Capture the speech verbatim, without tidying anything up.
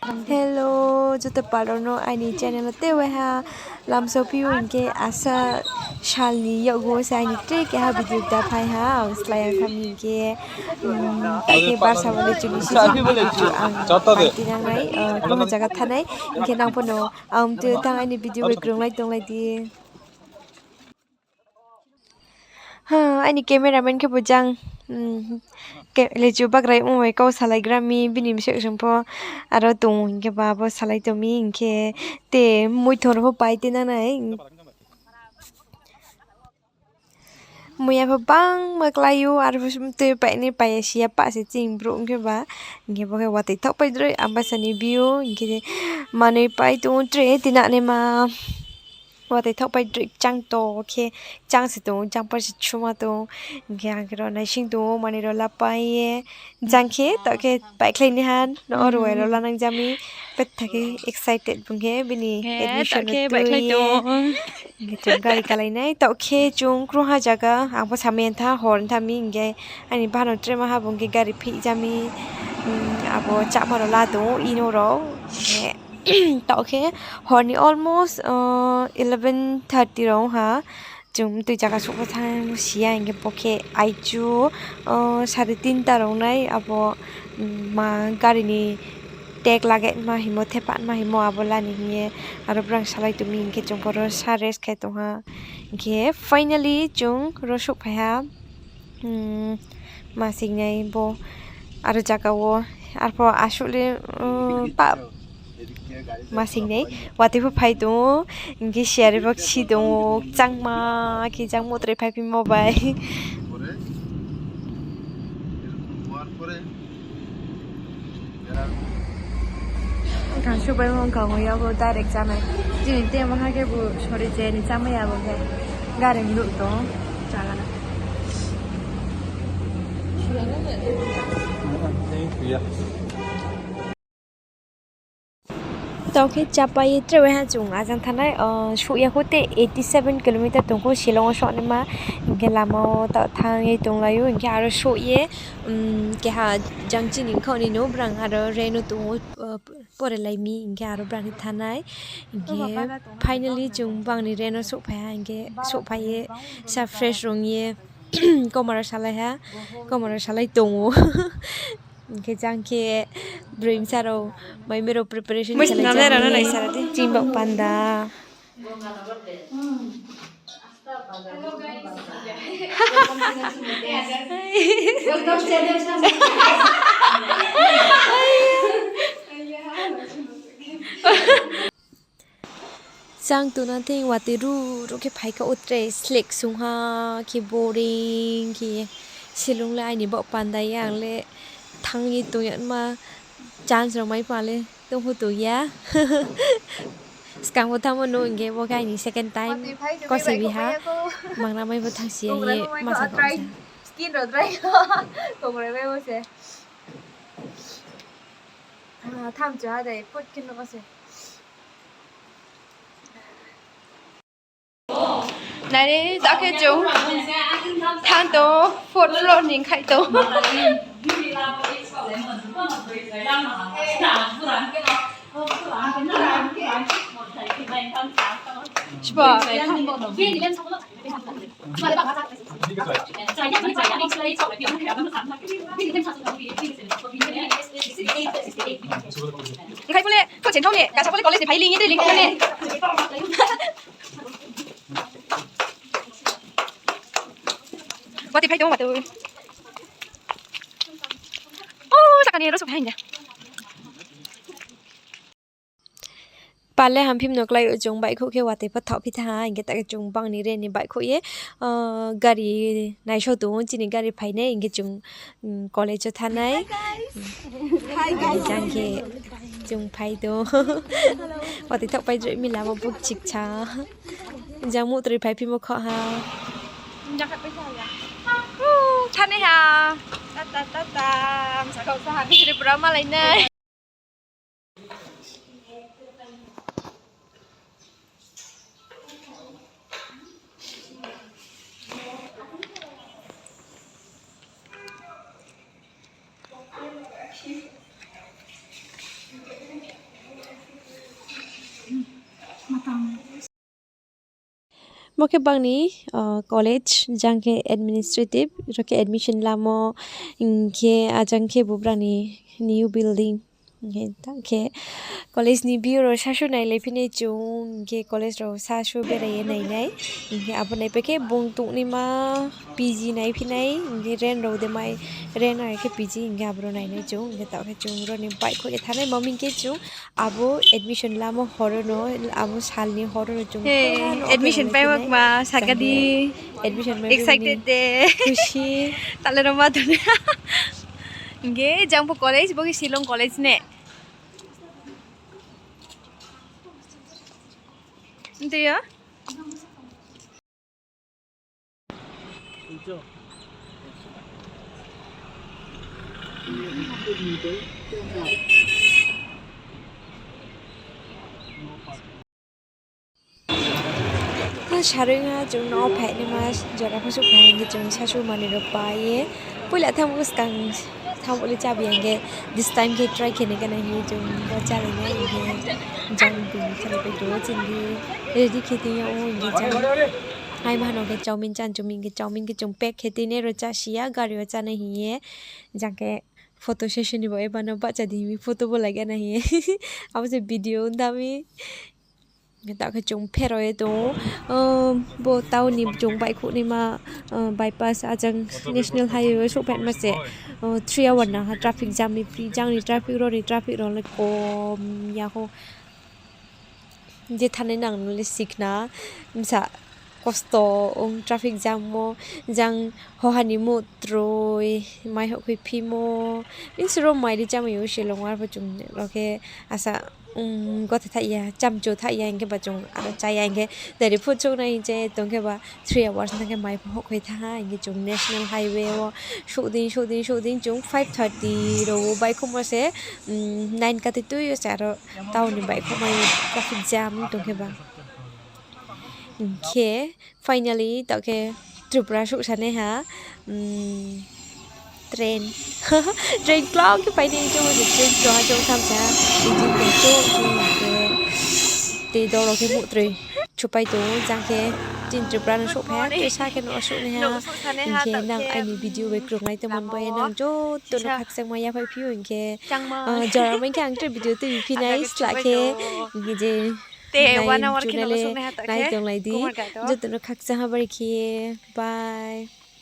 Hello, joto pal rao no aini channel wo tei waiha lamsao phi ou hing khe asa sal ni yakgu wo se aini tre keha video kta phai ha, ang slái ya thanng mi hing khe, um, tai khe barsa bo le chini si ang pai tinang nai, uh, krungha zaga thanng nai, hing khe nang pho no ang tui thanng aini video bai krunglai tonglai di. Ha, aini cameraman khe bo jang, um, ke-, lechu bagraimo bai kau salaigra mi, bini bsing pho aro tong hing khe ba bo salai tong mi hing khe te muithon rao pho pai tinang nai. Muiya pho bangma klái ou, aro pho tui pai ni pai ya si ya pah se chini brouh hing khe ba, hing khe bo khe watoi thaohpai droi Ambassa ni view, hing khe manoi pai tong ou tre tinang naima. Watoi thaohpai droi kchang to khe, kchang se tong ou, kchang par se suma tong ou, hing khe ang khe ro naising tong ou, manoi rao la pai ye, jang khe taoh khe paikhlai ni ha, no oro rao la nang ja mi, petha khe excited bung khe bini admission no tui ye. Hing khe chung gari kalai nai, taoh khe chung krungha zaga, ang pho samai ya tha, hor tha mi hing khe, aini bahanao tre ma ha bung khe gari phih ja mi, um, abo cháma rao la tong ou, ino rao, hing khe taoh khe hor ni almost, uh, eleven thirty rao ong ha. Chung tui zaga souh pho thanng si ya, hing khe bo khe aichu, uh, sare tinta rao nai abo, um, ma gari ni tag lage ma himo, thepha ma himo abo la ni hing ye aro brang salai tong mi hing khe chung pho ro sa rest khe tong ha. Hing khe finally chung ro souhphai ha. Hmm, ma singnai bo aro zaga wo, arpho asuh le, um, pa, ma singnai, watoi pho phai tong ou, hing khe siyari pho kchi tong ou, kchangma khe jang mutrai phaiphi mo bai. Kang suhbaimo wngkha, omo ya bo direct chánai. Chini tei maha khe bo sori je ni chámai ya bo khe. Gari ni ruh tong, chá gana. Taoh khe chápai ye tre waiha chung ajang thanngnai, uh, souh ya kho te eighty seven kilometer tong kho Shillong wo souhnaima. Hing khe lama wo taoh thanng ye tonglai ou, hing khe aro souh ye, um, keha jang chini khaoh ni no brang aro rent wo tong ou, uh, porelai mi, hing khe aro brang ni thanngnai. Hing khe finally chung bang ni rent wo souhphai ha, hing khe souhphai ye sa fresh rung ye, kauma rao salai ha, kauma rao salai tong ou. Hing khe jang khe broi bsa rao maimai rao preparation khe lai jang ni chini baoh panda. Chang tongna thing watoi ru ru khe phai kha o tre slek sung ha khe boring khe ye. Shillong le aini baoh panda ya, ang le thanng ye tong ya ma chance rao mai pha le tongphu tong ya. Skang pho thanngmo no hing khe bo khe aini second time. Kose bi ha. Mangnamai pho thanngsi ya ye masa kha. Skin rao dry. Kongrai bai bo se. Thamchu ha dei, put khe no se. Nai, ta khe chung thanng tong, fourth floor ni khai tong. Sibo. Nkhai pho le, ko cheng thao ni, kasa pho le college ni phai ling ye dei ling thao ni. Watoi phai tong, watoi. O, saka ni ro souhphai hing de. Pale hamphim no klái o chung baihkhouh khe watoi pho thaohphi tha ha, hing khe ta khe chung bang ni re ni baihkhouh ye, o, gari naisao tong ou, chini gari phainai, hing khe chung, um, college wo thanngnai. Jang khe chung phai tong. Watoi thaohpai droi mi lama bukchiksa. Jang mutroi phaiphimo kho ha. Thanngnai ha. Tata, tata. Msa kau sa ha. Tripura malai nai. Bo khe bang ni college, jang khe administrative, ro khe admission lamo, hing khe ajang khe bo brang ni new building. Hing khe ta khe college ni view rao sasu nailai phi nai chung, hing khe college rao sasu berai ye nai nai. Hing khe abo nai pai khe bung tongnaima P G nai phi nai, hing khe rent rao de mai, rent are khe P G, hing khe abo rao nai nai chung. Hing khe ta khe chung ro ni baihkhouh ye thanng nai, ma hing khe chung abo admission lamo hor no, abo sal ni hor no chung admission pai ma kma saka di. Admission mai excited de, khusi. Tale ro ma tong. Hing khe jang pho college, bo khe Shillong college ne. Nti yo. Sarui ha chung no phainaima jora pho souhphai hing khe chung sasu manoi rao pai ye. Poila thanng bo skang thanng bo le chábi ya hing khe, this time khe try khe nai gana hing ye chung bo chálai nai hing khe jang bini chálai pai tong ou chini di ready khe tong ya ou hing khe jang. Ai ma no khe chowmin chá chung mi hing khe chowmin khe chung pack khe tui nai ro chási ya gari wo chánai hing ye. Jang khe photo session ni bo eba no bahcha di hing mi photo bo lai gana hing ye. Abo se video ong da mi. Hing khe ta khe chung pherao ye tong ou. Bo town ni chung baihkhouh naima, bypass ajang national highway wo souhphaima se, three hour nang ha traffic jam ni, jang ni traffic, ro ni traffic rao le kom ya ho. Je thanngnai nang no le sikhna, bsa kosto ong traffic jam wo, jang hoha ni muhtroi, mai houhkhoi phimo, bini suro mai ri chámai ou Shillong wo, arpho chung rao khe asa, gothe thaih ya, chamchu thaih ya hing khe ba chung aro chá ya hing khe, dari phuh chouh nai hing che tong khe ba three hours thanng khe mai pho houhkhoi thanng ha hing khe chung national highway wo souh dei, souh dei, souh dei chung five thirty rao wo baihkhouhmo se, nine kati tui yo se aro town ni baihkhouhmai traffic jam tong khe ba. Hing khe finally ta khe Tripura souhsanaiha, train, train klau khe phainai chung, train klau ha chung tham sa, engine tong chouh chung khe, tei dol rao khe muhtroi chupai tong ou, jang khe chini Tripura no souhphai ha, tei sa khe no souhnaiha. Hing khe nang aini video bai krunglai tongmo ni bai ye nang joto no khakchangma yaphaih phi ou hing khe, jora mai khe ang tre video tui phi nai sla khe, hing khe je nai chung nai le nai tonglai di, joto no khakchang ha bari khe ye, bye.